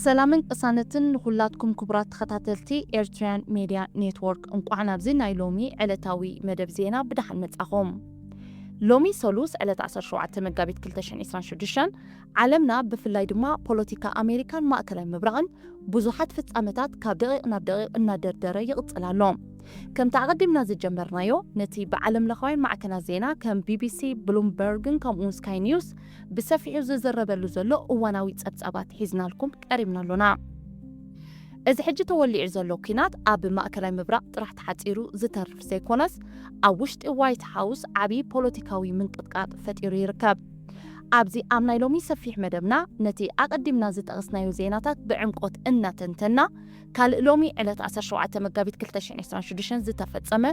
ሰላምን ቅሳነትን ንኹላትኩም ክቡራት ተኸታተልቲ ኤርትራያን ሜድያ ኔትወርክ። እንቋዕ ናብዚ ናይ ሎሚ ዕለታዊ መደብ ዜና ብደሓን መጻኹም። ሎሚ ሰሉስ ዕለት ዓሰርተ ሸውዓተ መጋቢት ክልተ ሽሕን ዕስራን ሽዱሽተን፣ ዓለምና ብፍላይ ድማ ፖለቲካ ኣሜሪካን ማእከላይ ምብራቕን ብዙሓት ፍጻመታት ካብ ደቂቕ ናብ ደቂቕ እናደርደረ ይቕጽል ኣሎ። ከምቲ ኣቐዲምና ዝጀመርናዮ፣ ነቲ ብዓለም ለኻውያን ማዕከናት ዜና ከም ቢቢሲ፣ ብሉምበርግን ከምኡውን ስካይ ኒውስ ብሰፊሑ ዝዝረበሉ ዘሎ እዋናዊ ጸብጻባት ሒዝናልኩም ቀሪብና ኣሎና። እዚ ሕጂ ተወሊዑ ዘሎ ኲናት ኣብ ማእከላይ ምብራቕ ጥራሕ ተሓጺሩ ዝተርፍ ዘይኮነስ፣ ኣብ ውሽጢ ዋይት ሃውስ ዓቢ ፖለቲካዊ ምንቅጥቃጥ ፈጢሩ ይርከብ። ኣብዚ ኣብ ናይ ሎሚ ሰፊሕ መደብና፣ ነቲ ኣቐዲምና ዝጠቐስናዮ ዜናታት ብዕምቆት እናተንተና፣ ካልእ ሎሚ ዕለት ዓሰርተ ሸውዓተ መጋቢት ክልተ ሽሕን ዕስራን ሽዱሽተን ዝተፈጸመ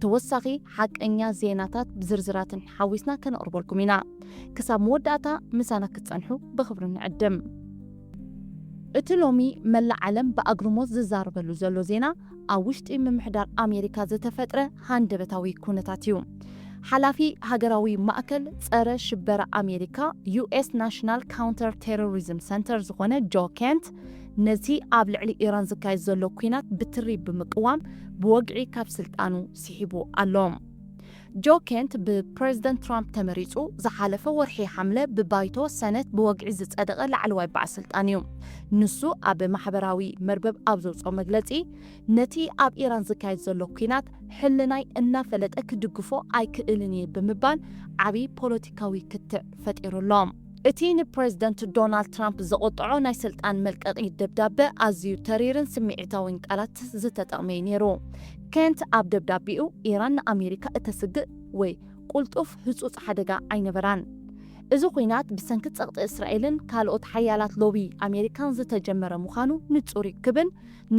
ተወሳኺ ሓቀኛ ዜናታት ብዝርዝራትን ሓዊስና ከነቕርበልኩም ኢና። ክሳብ መወዳእታ ምሳና ክትጸንሑ ብኽብሪ ንዕድም። እቲ ሎሚ መላእ ዓለም ብኣግርሞት ዝዛረበሉ ዘሎ ዜና፣ ኣብ ውሽጢ ምምሕዳር ኣሜሪካ ዝተፈጥረ ሃንደበታዊ ኩነታት እዩ። ሓላፊ ሃገራዊ ማእከል ጸረ ሽበራ ኣሜሪካ፣ ዩ ኤስ ናሽናል ካውንተር ቴሮሪዝም ሰንተር፣ ዝኾነ ጆ ኬንት፣ ነቲ ኣብ ልዕሊ ኢራን ዝካየድ ዘሎ ኲናት ብትሪ ብምቅዋም ብወግዒ ካብ ስልጣኑ ስሒቡ ኣሎ። ጆ ኬንት ብፕሬዝደንት ትራምፕ ተመሪጹ ዝሓለፈ ወርሒ ሓምለ ብባይቶ ሰነት ብወግዒ ዝጸደቐ ላዕለዋይ በዓል ስልጣን እዩ። ንሱ ኣብ ማሕበራዊ መርበብ ኣብ ዘውጽኦ መግለጺ፣ ነቲ ኣብ ኢራን ዝካየድ ዘሎ ኲናት ሕልናይ እናፈለጠ ክድግፎ ኣይክእልን እየ ብምባል ዓቢ ፖለቲካዊ ክትዕ ፈጢሩ ኣሎ። እቲ ንፕሬዝደንት ዶናልድ ትራምፕ ዘቖጥዖ ናይ ስልጣን መልቀቒ ደብዳበ ኣዝዩ ተሪርን ስምዒታዊን ቃላት ዝተጠቕመ እዩ ነይሩ። ኬንት ኣብ ደብዳቤኡ፣ ኢራን ንኣሜሪካ እተስግእ ወይ ቁልጡፍ ህጹጽ ሓደጋ ኣይነበራን። እዚ ኲናት ብሰንኪ ጸቕጢ እስራኤልን ካልኦት ሓያላት ሎቢ ኣሜሪካን ዝተጀመረ ምዃኑ ንጹር እዩ ክብል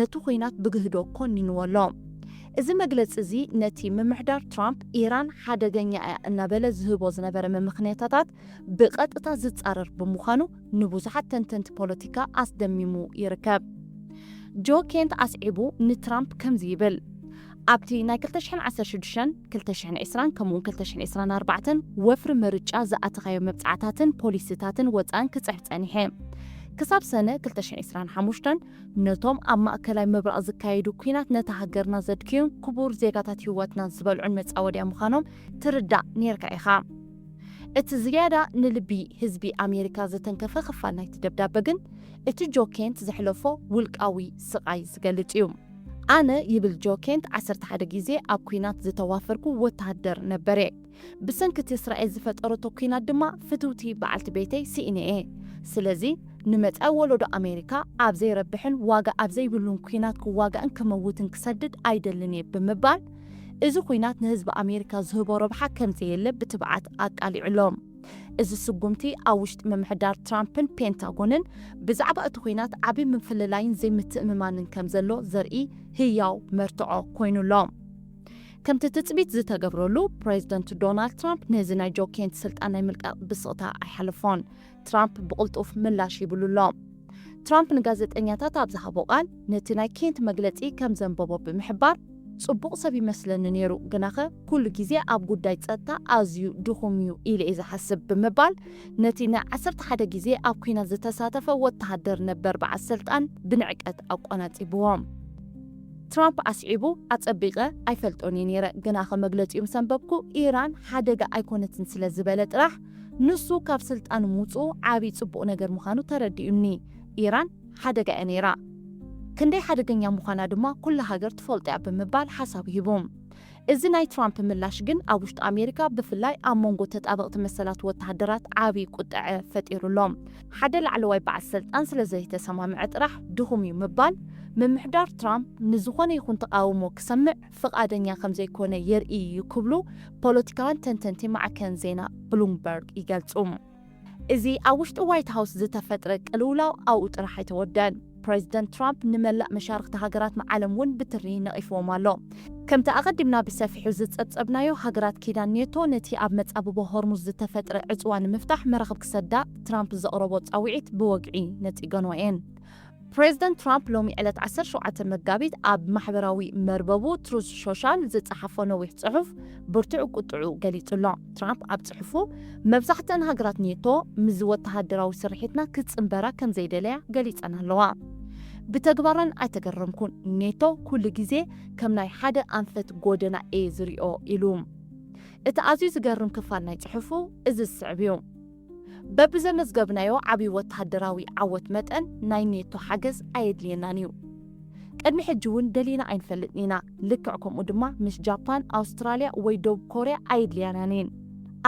ነቲ ኲናት ብግህዶ ኮኒንዎ ኣሎ። እዚ መግለጺ እዚ ነቲ ምምሕዳር ትራምፕ ኢራን ሓደገኛ እያ እናበለ ዝህቦ ዝነበረ መመኽንያታታት ብቐጥታ ዝጻረር ብምዃኑ ንብዙሓት ተንተንቲ ፖለቲካ ኣስደሚሙ ይርከብ። ጆ ኬንት ኣስዒቡ ንትራምፕ ከምዚ ይብል፣ ኣብቲ ናይ ክልተ ሽሕን ዓሰርተ ሽዱሽተን፣ ክልተ ሽሕን ዕስራን ከምኡውን ክልተ ሽሕን ዕስራን ኣርባዕተን ወፍሪ ምርጫ ዝኣተኻዮ መብጽዓታትን ፖሊሲታትን ወጻእን ክጽሕፍ ጸኒሐ። ክሳብ ሰነ ክልተ ሽሕን ዕስራን ሓሙሽተን ነቶም ኣብ ማእከላይ ምብራቕ ዝካየዱ ኲናት ነታ ሃገርና ዘድክዩን ክቡር ዜጋታት ህይወትና ዝበልዑን መጻወድያ ምዃኖም ትርዳእ ኔርካ ኢኻ። እቲ ዝያዳ ንልቢ ህዝቢ ኣሜሪካ ዘተንከፈ ክፋል ናይቲ ደብዳበ ግን፣ እቲ ጆ ኬንት ዘሕለፎ ውልቃዊ ስቓይ ዝገልጽ እዩ። ኣነ፣ ይብል ጆ ኬንት፣ ዓሰርተ ሓደ ግዜ ኣብ ኲናት ዝተዋፈርኩ ወተሃደር ነበረ። ብሰንኪ እቲ እስራኤል ዝፈጠረቶ ኲናት ድማ ፍትውቲ በዓልቲ ቤተይ ስኢነ እየ። ስለዚ፣ ንመጻኢ ወለዶ ኣሜሪካ ኣብ ዘይረብሕን ዋጋ ኣብ ዘይብሉን ኲናት ክዋጋእን ክመውትን ክሰድድ ኣይደልን እየ ብምባል፣ እዚ ኲናት ንህዝቢ ኣሜሪካ ዝህቦ ረብሓ ከም ዘየለ ብትብዓት ኣቃሊዑ ኣሎ። እዚ ስጉምቲ ኣብ ውሽጢ ምምሕዳር ትራምፕን ፔንታጎንን ብዛዕባ እቲ ኲናት ዓቢ ምፍልላይን ዘይምትእምማንን ከም ዘሎ ዘርኢ ህያው መርትዖ ኮይኑ ኣሎ። ከምቲ ትጽቢት ዝተገብረሉ፣ ፕሬዝደንት ዶናልድ ትራምፕ ነዚ ናይ ጆ ኬንት ስልጣን ናይ ምልቃቕ ብስቕታ ኣይሓለፎን። ትራምፕ ብቕልጡፍ ምላሽ ሂብሉ ኣሎ። ትራምፕ ንጋዜጠኛታት ኣብ ዝሃቦ ቃል፣ ነቲ ናይ ኬንት መግለጺ ከም ዘንበቦ ብምሕባር፣ ጽቡቕ ሰብ ይመስለኒ ነይሩ፣ ግናኸ ኩሉ ግዜ ኣብ ጉዳይ ጸጥታ ኣዝዩ ድኹም እዩ ኢለ እየ ዝሓስብ ብምባል፣ ነቲ ንዓሰርተ ሓደ ግዜ ኣብ ኲናት ዝተሳተፈ ወተሃደር ነበር በዓል ስልጣን ብንዕቀት ኣቆናጺብዎ። ትራምፕ ኣስዒቡ፣ ኣጸቢቐ ኣይፈልጦን እየ ነይረ፣ ግናኸ መግለጺኡ ምስ ኣንበብኩ፣ ኢራን ሓደጋ ኣይኮነትን ስለ ዝበለ ጥራሕ፣ ንሱ ካብ ስልጣን ምውጽኡ ዓቢ ጽቡቕ ነገር ምዃኑ ተረዲኡኒ። ኢራን ሓደጋ እያ ነይራ። ክንደይ ሓደገኛ ምዃና ድማ ኩላ ሃገር ትፈልጦ እያ ብምባል ሓሳቡ ሂቡ። እዚ ናይ ትራምፕ ምላሽ ግን ኣብ ውሽጢ ኣሜሪካ ብፍላይ ኣብ መንጎ ተጣበቕቲ መሰላት ወተሃደራት ዓቢ ቁጥዐ ፈጢሩ ኣሎ። ሓደ ላዕለዋይ በዓል ስልጣን ስለ ዘይተሰማምዐ ጥራሕ ድኹም እዩ ምባል፣ ምምሕዳር ትራምፕ ንዝኾነ ይኹን ተቓውሞ ክሰምዕ ፍቓደኛ ከም ዘይኮነ የርኢ እዩ ክብሉ ፖለቲካውያን ተንተንቲ ማዕከን ዜና ብሉምበርግ ይገልጹ። እዚ ኣብ ውሽጢ ዋይት ሃውስ ዝተፈጥረ ቅልውላው ኣብኡ ጥራሕ ኣይተወደን። ፕሬዚደንት ትራምፕ ንመላእ መሻርኽቲ ሃገራት ዓለም እውን ብትሪ ነቒፍዎም ኣሎ። ከምቲ ኣቐዲምና ብሰፊሑ ዝጸብጸብናዮ፣ ሃገራት ኪዳን ኔቶ ነቲ ኣብ መጻብቦ ሆርሙዝ ዝተፈጥረ ዕጽዋ ንምፍታሕ መራኽብ ክሰዳ ትራምፕ ዘቕረቦ ጻውዒት ብወግዒ ነጺገንኦ እየን። ፕሬዚደንት ትራምፕ ሎሚ ዕለት ዓሰርተ ሸውዓተ መጋቢት ኣብ ማሕበራዊ መርበቡ ትሩዝ ሶሻል ዝጸሓፎ ነዊሕ ጽሑፍ ብርቱዕ ቁጥዑ ገሊጹ ኣሎ። ትራምፕ ኣብ ጽሑፉ፣ መብዛሕትአን ሃገራት ኔቶ ምስዚ ወተሃደራዊ ስርሒትና ክጽንበራ ከም ዘይደለያ ገሊጸን ኣለዋ። ብተግባረን ኣይተገረምኩን። ኔቶ ኩሉ ግዜ ከም ናይ ሓደ ኣንፈት ጎደና እየ ዝሪኦ ኢሉ። እቲ ኣዝዩ ዝገርም ክፋል ናይ ጽሑፉ እዚ ዝስዕብ እዩ። በብዘመዝገብናዮ ዓብዪ ወተሃደራዊ ዓወት መጠን ናይ ኔቶ ሓገዝ ኣየድልየናን እዩ። ቅድሚ ሕጂ እውን ደሊና ኣይንፈልጥን ኢና። ልክዕ ከምኡ ድማ ምስ ጃፓን፣ ኣውስትራልያ ወይ ደቡብ ኮርያ ኣየድልያናን እየን።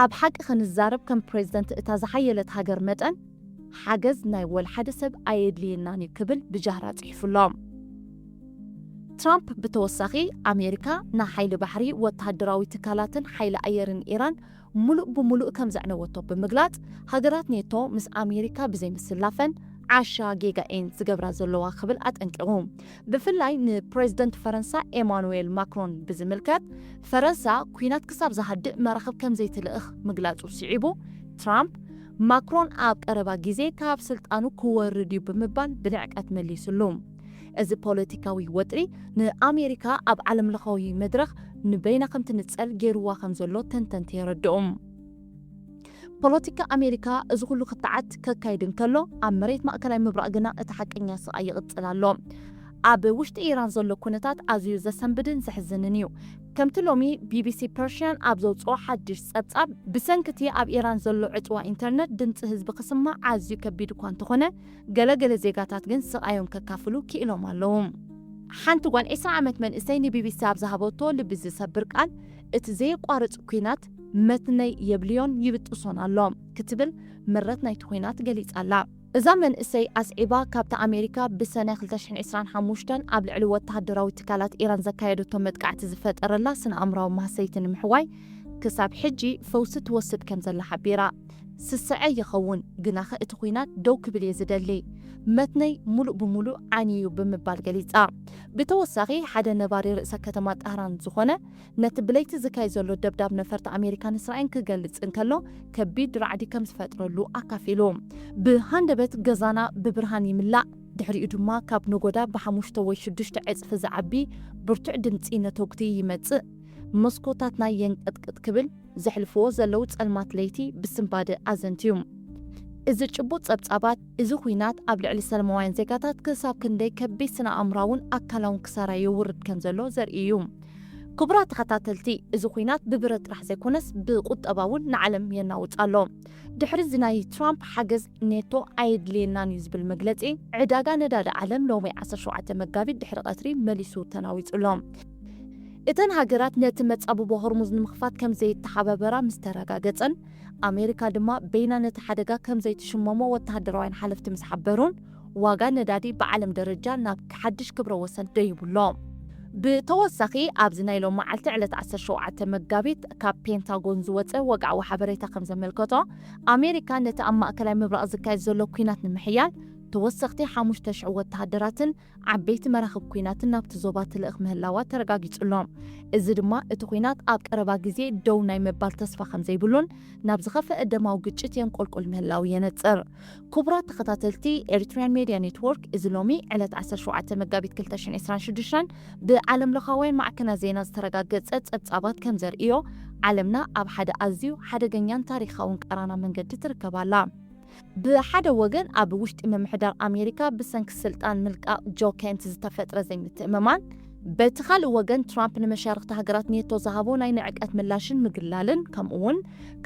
ኣብ ሓቂ ክንዛረብ ከም ፕሬዝደንት እታ ዝሓየለት ሃገር መጠን ሓገዝ ናይ ወላ ሓደ ሰብ ኣየድልየናን እዩ ክብል ብጃህራ ጽሒፉ ኣሎ። ትራምፕ ብተወሳኺ ኣሜሪካ ንሓይሊ ባሕሪ፣ ወተሃደራዊ ትካላትን ሓይሊ ኣየርን ኢራን ሙሉእ ብሙሉእ ከም ዘዕነወቶ ብምግላጽ፣ ሃገራት ኔቶ ምስ ኣሜሪካ ብዘይምስላፈን ዓሻ ጌጋ እየን ዝገብራ ዘለዋ ክብል ኣጠንቂቑ። ብፍላይ ንፕሬዝደንት ፈረንሳ ኤማኑኤል ማክሮን ብዝምልከት፣ ፈረንሳ ኲናት ክሳብ ዝሃድእ መራኽብ ከም ዘይትልእኽ ምግላጹ ስዒቡ፣ ትራምፕ ማክሮን ኣብ ቀረባ ግዜ ካብ ስልጣኑ ክወርድ እዩ ብምባል ብንዕቀት መሊሱሉ። እዚ ፖለቲካዊ ወጥሪ ንኣሜሪካ ኣብ ዓለምለኻዊ መድረኽ ንበይና ከም ትንጸል ገይርዋ ከም ዘሎ ተንተንቲ የረድኡ። ፖለቲካ ኣሜሪካ እዚ ኩሉ ክትዓት ከካይድ እንከሎ፣ ኣብ መሬት ማእከላይ ምብራቕ ግና እቲ ሓቀኛ ስቓይ ይቕጽል ኣሎ። ኣብ ውሽጢ ኢራን ዘሎ ኩነታት ኣዝዩ ዘሰንብድን ዘሕዝንን እዩ። ከምቲ ሎሚ ቢቢሲ ፐርሽያን ኣብ ዘውጽኦ ሓድሽ ጸብጻብ፣ ብሰንኪ እቲ ኣብ ኢራን ዘሎ ዕጽዋ ኢንተርነት ድምጺ ህዝቢ ክስማዕ ኣዝዩ ከቢድ እኳ እንተኾነ፣ ገለ ገለ ዜጋታት ግን ስቓዮም ከካፍሉ ክኢሎም ኣለዉ። ሓንቲ ጓል ዕስራ ዓመት መንእሰይ ንቢቢሲ ኣብ ዝሃበቶ ልቢ ዝሰብር ቃል፣ እቲ ዘየቋርጽ ኲናት መትነይ የብልዮን ይብጥሶን ኣሎ ክትብል ምረት ናይቲ ኲናት ገሊጻ ኣላ። እዛ መንእሰይ ኣስዒባ፣ ካብቲ ኣሜሪካ ብሰነ ክልተ ሽሕን ዕስራን ሓሙሽተን ኣብ ልዕሊ ወተሃደራዊ ትካላት ኢራን ዘካየደቶ መጥቃዕቲ ዝፈጠረላ ስነ ኣእምራዊ ማህሰይቲ ንምሕዋይ ክሳብ ሕጂ ፈውሲ ትወስድ ከም ዘላ ሓቢራ። ስስዐ ይኸውን፣ ግናኸ እቲ ኲናት ደው ክብል እየ ዝደሊ። መትነይ ሙሉእ ብሙሉእ ዓንዩ ብምባል ገሊጻ። ብተወሳኺ፣ ሓደ ነባሪ ርእሰ ከተማ ጠህራን ዝኾነ፣ ነቲ ብለይቲ ዝካየድ ዘሎ ደብዳብ ነፈርቲ ኣሜሪካን እስራኤልን ክገልጽ እንከሎ፣ ከቢድ ራዕዲ ከም ዝፈጥረሉ ኣካፊሉ። ብሃንደበት ገዛና ብብርሃን ይምላእ፣ ድሕሪኡ ድማ ካብ ነጎዳ ብሓሙሽተ ወይ ሽዱሽተ ዕጽፊ ዝዓቢ ብርቱዕ ድምጺ ነተጉቲ ይመጽእ። መስኮታትና የንቀጥቅጥ ክብል ዘሕልፍዎ ዘለዉ ጸልማት ለይቲ ብስንባደ ኣዘንትዩ። እዚ ጭቡጥ ጸብጻባት፣ እዚ ኲናት ኣብ ልዕሊ ሰላማውያን ዜጋታት ክሳብ ክንደይ ከቢድ ስነ-ኣእምራውን ኣካላውን ክሳራ የውርድ ከም ዘሎ ዘርኢ እዩ። ክቡራት ተኸታተልቲ፣ እዚ ኲናት ብብረት ጥራሕ ዘይኮነስ ብቁጠባ እውን ንዓለም የናውጽ ኣሎ። ድሕሪ እዚ ናይ ትራምፕ ሓገዝ ኔቶ ኣየድልየናን እዩ ዝብል መግለጺ፣ ዕዳጋ ነዳዲ ዓለም ሎሚ ዓሰርተ ሸውዓተ መጋቢት ድሕሪ ቀትሪ መሊሱ ተናዊጹ ኣሎ። እተን ሃገራት ነቲ መጻብቦ ሆርሙዝ ንምኽፋት ከም ዘይተሓባበራ ምስ ተረጋገጸን፣ ኣሜሪካ ድማ በይና ነቲ ሓደጋ ከም ዘይትሽመሞ ወተሃደራውያን ሓለፍቲ ምስ ሓበሩን፣ ዋጋ ነዳዲ ብዓለም ደረጃ ናብ ሓድሽ ክብረ ወሰን ደይቡ ኣሎ። ብተወሳኺ፣ ኣብዚ ናይ ሎማዓልቲ ዕለት ዓሰርተ ሸውዓተ መጋቢት ካብ ፔንታጎን ዝወጸ ወግዓዊ ሓበሬታ ከም ዘመልከቶ፣ ኣሜሪካ ነቲ ኣብ ማእከላይ ምብራቕ ዝካየድ ዘሎ ኲናት ንምሕያል ተወሰኽቲ ሓሙሽተ ሽሕ ወተሃደራትን ዓበይቲ መራኽብ ኲናትን ናብቲ ዞባ ትልእኽ ምህላዋ ተረጋጊጹ ኣሎ። እዚ ድማ እቲ ኲናት ኣብ ቀረባ ግዜ ደው ናይ ምባል ተስፋ ከም ዘይብሉን ናብ ዝኸፍአ ደማዊ ግጭት የንቆልቁል ምህላው የነጽር። ክቡራት ተኸታተልቲ ኤሪትሪያን ሜድያ ኔትወርክ፣ እዚ ሎሚ ዕለት ዓሰርተ ሸውዓተ መጋቢት ክልተ ሽሕን ዕስራን ሽዱሽተን ብዓለምለኻውያን ማዕከናት ዜና ዝተረጋገጸ ጸብጻባት ከም ዘርእዮ፣ ዓለምና ኣብ ሓደ ኣዝዩ ሓደገኛን ታሪኻውን ቀራና መንገዲ ትርከብ ኣላ። ብሓደ ወገን፣ ኣብ ውሽጢ ምምሕዳር ኣሜሪካ ብሰንኪ ስልጣን ምልቃቕ ጆ ኬንት ዝተፈጥረ ዘይምትእምማን፣ በቲ ካልእ ወገን፣ ትራምፕ ንመሻርኽቲ ሃገራት ኔቶ ዝሃቦ ናይ ንዕቀት ምላሽን ምግላልን፣ ከምኡ'ውን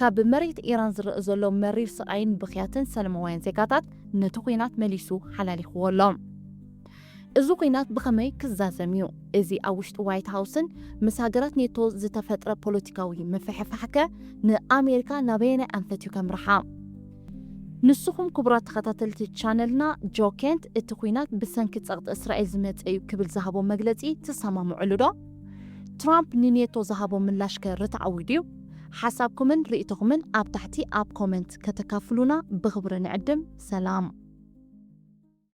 ካብ መሬት ኢራን ዝረአ ዘሎ መሪር ስቓይን ብኽያትን ሰላማውያን ዜጋታት፣ ነቲ ኲናት መሊሱ ሓላሊኽዎ ኣሎ። እዚ ኲናት ብኸመይ ክዛዘም እዩ? እዚ ኣብ ውሽጢ ዋይት ሃውስን ምስ ሃገራት ኔቶ ዝተፈጥረ ፖለቲካዊ ምፍሕፋሕከ ንኣሜሪካ ናበየናይ ኣንፈት እዩ ከምርሓ? ንስኹም ክቡራት ተኸታተልቲ ቻነልና፣ ጆ ኬንት እቲ ኲናት ብሰንኪ ጸቕጢ እስራኤል ዝመጸ እዩ ክብል ዝሃቦ መግለጺ ትሰማምዑሉ ዶ? ትራምፕ ንኔቶ ዝሃቦ ምላሽከ ርትዓዊ ድዩ? ሓሳብኩምን ርእይቶኹምን ኣብ ታሕቲ ኣብ ኮመንት ከተካፍሉና ብኽብሪ ንዕድም። ሰላም።